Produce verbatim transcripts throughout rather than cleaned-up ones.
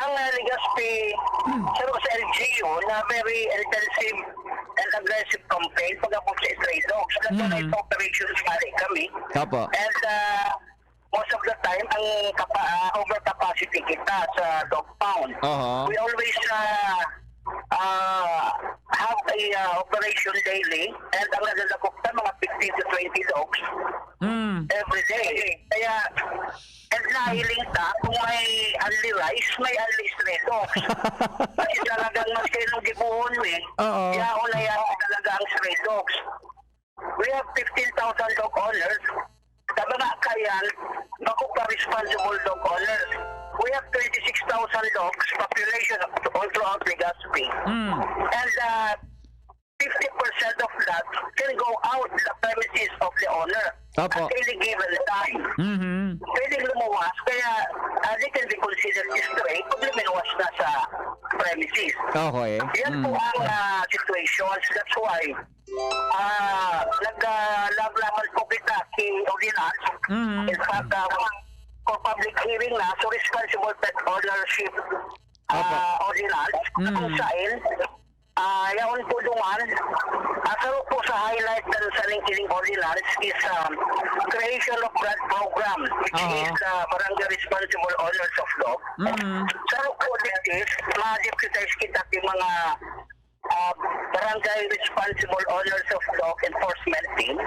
Ang, ah, Legazpi, saro sa L G U na very intensive and aggressive campaign pag-abot sa stray dogs. Nagtunay Mhm. sa operations pare kami. Opo. And, ah, most of the time, ang kapa-, ah, overcapacity kita sa dog pound. Aha. We always, ah, ah, have a, ah, operation daily, and ang nadadakop na mga fifteen to twenty dogs Mm. every day. Kaya, and nahiling ta, kung may only rice, may only stray dogs. Kasi talagang mas kayo nung gibuhon mo eh. Oo. Yaon na yaon talaga ang stray dogs. We have fifteen thousand dog owners. Sa mga kayan, bako pa responsible dog owners. We have twenty-six thousand dogs population all throughout Legazpi. Mm. And, uh, fifty percent of that can go out the premises of the owner Opo. at any given time. Mhm. Pwedeng lumuwas, kaya, uh, they can be considered stray pag luminuwas na sa premises. Okay. Yan po Mm. ang, uh, situations. That's why, uh, nag-, uh, love naman po kita kay Ordinance. Mhm. In fact, uh, for public hearing na, so responsible pet ownership, uh, Opo. Ordinance, na kung Mm. saan, ah, yaon po duman, ah, saro po sa highlight ng Saningkiling Ordinance is, um, creation of grant program, which Aha. is, uh, Barangay Responsible Owners of Dog. Mm. Saro po this is, ma-deputize kita yung mga, ah, Barangay Responsible Owners of Dog Enforcement Team,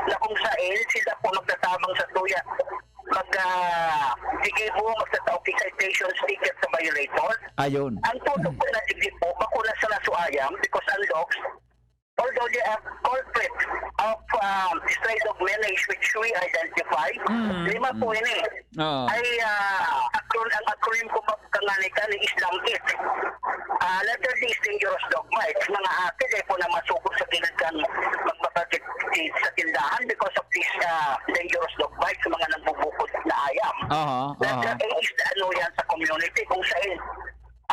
na kung saan sila po magtatabang sa tuya, mag, ah, digibo, magtatao citations ticket sa violator. Ayun. Ang tutok ko na digdi po, bako na sa nasuayam, because ang dogs, although they are culprit of, um, stray dog menace, which we identify, Mm, lima po mm. ini. Oo. Ay, ah, acron-, ang acronym ko kangani kani is DAMIT. Ah, letter D is dangerous dog bite. Mga ate, dahil po na masuko sa gilid kan magbakal sa tindahan because of this, ah, dangerous dog bite sa mga nagbubukod na ayam. Aha, Letter aha. A is ano yan sa community kung saan,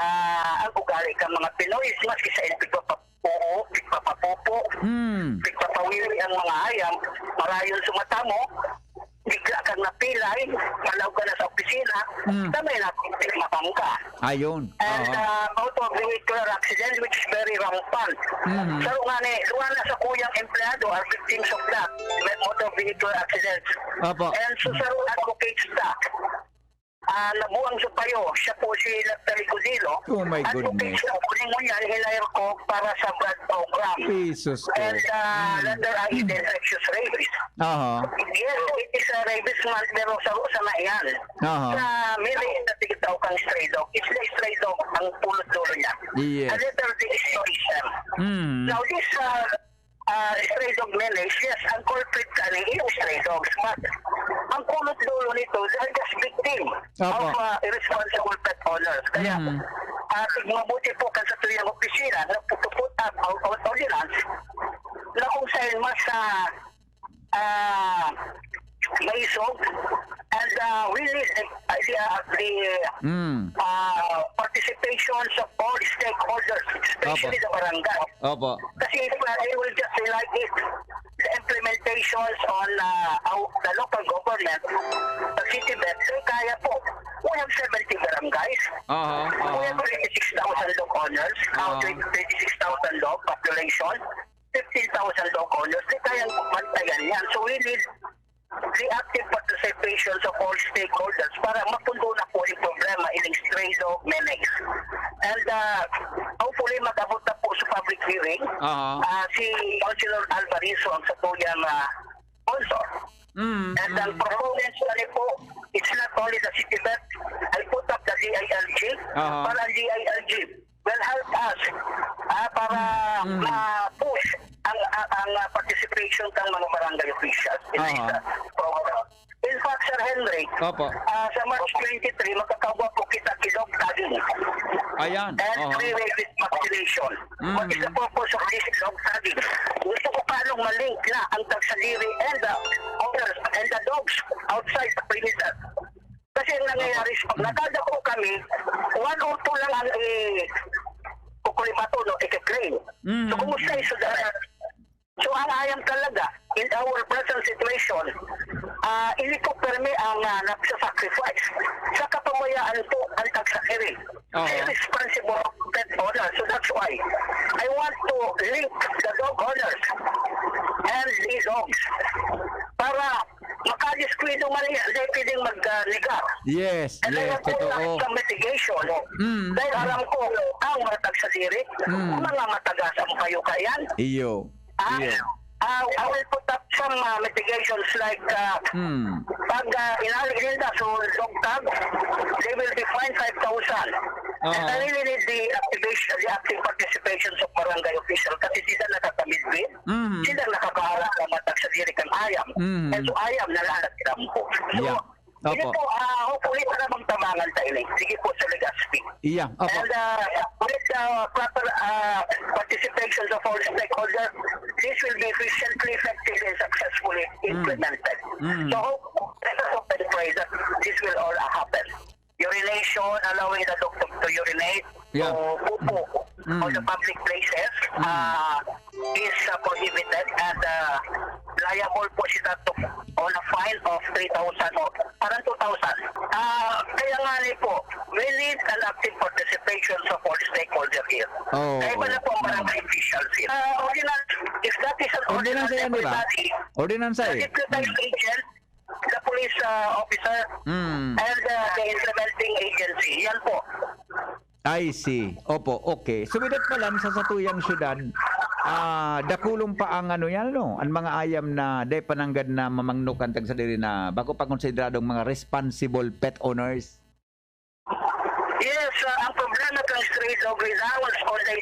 ah, ang ugali kan mga Pinoy is maski sa pigpapapuo, pigpapapupo, Hmm. pigpapawiwi ang mga ayam, marayon sumatamo, bigla kang napilay, malaw ka na sa opisina, Hmm. na may napitik na bangka. Ayun. And, Oo. uh, motor vehicular accident, which is very rampant. Mhm. Sa nga ni, duwa na sa kuyang empleyado are victims of that, motor vehicular accidents. Opo. And so, sa advocates ta, ah, nabuang sa payo, siya po si Doctor Godilo. Oh my Advocates goodness. na po, ngunyan, hinire ko para sa blood program. Jesus And, Christ. uh, Mm. letter I is the infectious rabies. Aha. Yes, it is a rabies month, pero sa, sa na yan. Aha. Sa mili na tigitaw kang stray dog, it's the stray dog ang pulot dulo niya. Yes. A letter D is tourism. Mm. Now, this, uh, uh, stray dog menace, yes, ang culprit ka ni yung stray dogs, but ang pulot dulo nito, they are just victim Opo. of, uh, irresponsible pet owners. Kaya, Mm. uh, mabuti po kan sa tuyang opisina na to put up our, our ordinance na kung saan mas, uh, ah, maisog, and, ah, we need the, ah, the, ah, the, Mm. ah, participations of all stakeholders, especially Opo. the barangay. Opo. Kasi if, ah, I will just highlight it, the implementations on, ah, our, the local government, the city bed, so kaya po. We have seventy barangays. Aha, We aha. have twenty-six thousand dog owners, now Aha. twenty, twenty-six thousand dog population. fifteen thousand dog owners, di kayang bantayan yan. So we need the active participations of all stakeholders para mapundo na po yung problema ining stray dog menace. And, uh, hopefully, mag-abot na po sa public hearing. Aha. Uh, si Councilor Alvarizo ang sa tuyang, uh, sponsor. Mm, And ang mm. proponents na rin po, it's not only the city, but I put up the D I L G. Aha. Para ang D I L G will help us, ah, para Mm. ma-push ang, ang, ang, ah, participation ng mga barangay officials in this, Aha. ah, program. In fact, Sir Henry, Opo. ah, sa March twenty-three, magkakawa po kita kay dog tagging. Ayan. And Aha. free rabies vaccination. Mm. What is the purpose of this dog tagging? Gusto ko paano ma-link na ang tagsadiri and the owners and the dogs outside the premises. Kasi ang nangyayari, Opo. sa pag nakada po kami, one or two lang ang i-, kukulibato, no, i-claim. Mm. So, kumusta yung sudan? So, ang ayam talaga, in our present situation, ah, ini po permi ang, ah, nagsasacrifice. Sa kapag bayaan po ang tagsakiri. Oo. Ay responsible pet owner. So that's why I want to link the dog owners and the dogs para makadiskwento man yan, dahil pwedeng mag-, ah, liga. Yes, And I yes, have also totoo. some mitigation. Mm. Dahil alam ko, ang mga tagsadiri, Mm. mga matagas ang payo kayan. Iyo. Ah, Iyo. ah, I will put up some, ah, mitigations like, ah, Mm. pag, ah, inali ninda, so dog tag, they will be fined five thousand. And Oo. I really need the activation, the active participations of barangay official kasi sila nakatamid din. Mhm. Sila nakakaharap ng mga tagsadiri kan ayam. Mhm. And so ayam na lahat kirampo. So, Yeah. Opo. Sige po, ah, hopefully para magtabangan ta ini. Sige po sa Legazpi. Iya, opo. And, ah, with the proper, ah, participation of all stakeholders, this will be efficiently, effectively, and successfully Mm. implemented. Mm. So, hope, let us hope and pray that this will all, ah, happen. Urination, allowing the dog to, to urinate, Yeah. to pupo Mm. on the public places, Mm. ah, is, ah, prohibited and, ah, liable po sila to, on a fine of three thousand o parang two thousand. Ah, kaya nga ni po, we need an active participation of all stakeholders here. Oo. Kaya iba na po ang barangay officials here. Ah, ordinance, if that is an Ordinance ordinance yan, di ba? everybody, Ordinance the yan. deputized agent, the police, ah, officer, Mm. and, ah, the implementing agency. Yan po. I see. Opo, okay. So, with that pa lang, sa satuyang syudad, ah, dakulon pa ang ano yan, no? Ang mga ayam na dai pa nanggad na mamangnokan tagsadiri na bako pa konsideradong mga responsible pet owners. Yes, ah, ang problema kan stray dog without on the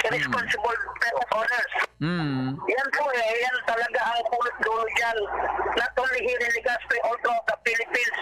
Hmm. responsible pet owners. Hmm. Yan po eh, yan talaga ang pulot dulo dyan. Not only here in Legazpi, all throughout the Philippines.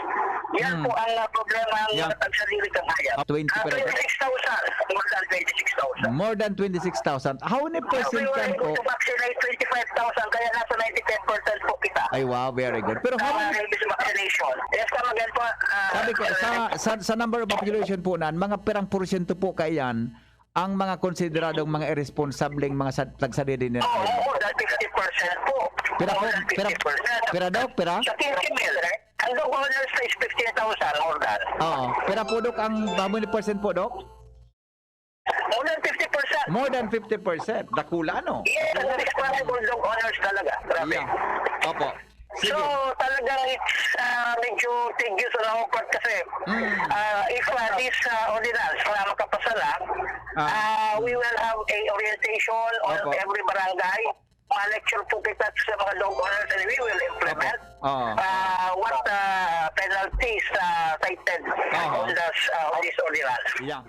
Yan Hmm. po ang, ah, problema ang Yan. mga tagsadiri kan ayam. Ah, twenty Ah, per- twenty-six thousand. More than twenty-six thousand. More than twenty-six thousand. How many percent Now, we were kan able po? to vaccinate twenty-five thousand, kaya nasa ninety-five percent po kita. Ay, wow, very good. Pero how Ah, many rabies vaccination. Yes, come again po, ah, Sabi ko, sir. sa, sa, sa number of population po na, mga pirang porsyento po kaiyan ang mga konsideradong mga irresponsableng mga sa-, tagsadiri na Oo, more than fifty percent po. Pira po? More than Pira, fifty percent. pira, Doc? Pira? Sa quince mil, ang dog owners na is fifteen thousand, more than. Oo. Pira po, Doc, ang, how many percent po, Doc? More than fifty percent. More than fifty percent. Dakula, no? Yes, ang responsible dog owners talaga. Grabe. Yeah. Opo. Sige. So, talagang it's, ah, medyo tedious on our part kasi, Mm. ah, if, ah, this, ah, ordinance na makapasa na, Ah. ah, we will have a orientation on Opo. every barangay. Ma-lecture po kita sa mga dog owners and we will implement, Opo. Oo. ah, what, ah, penalties, ah, cited Oo. on this, ah, on this ordinance. Yeah.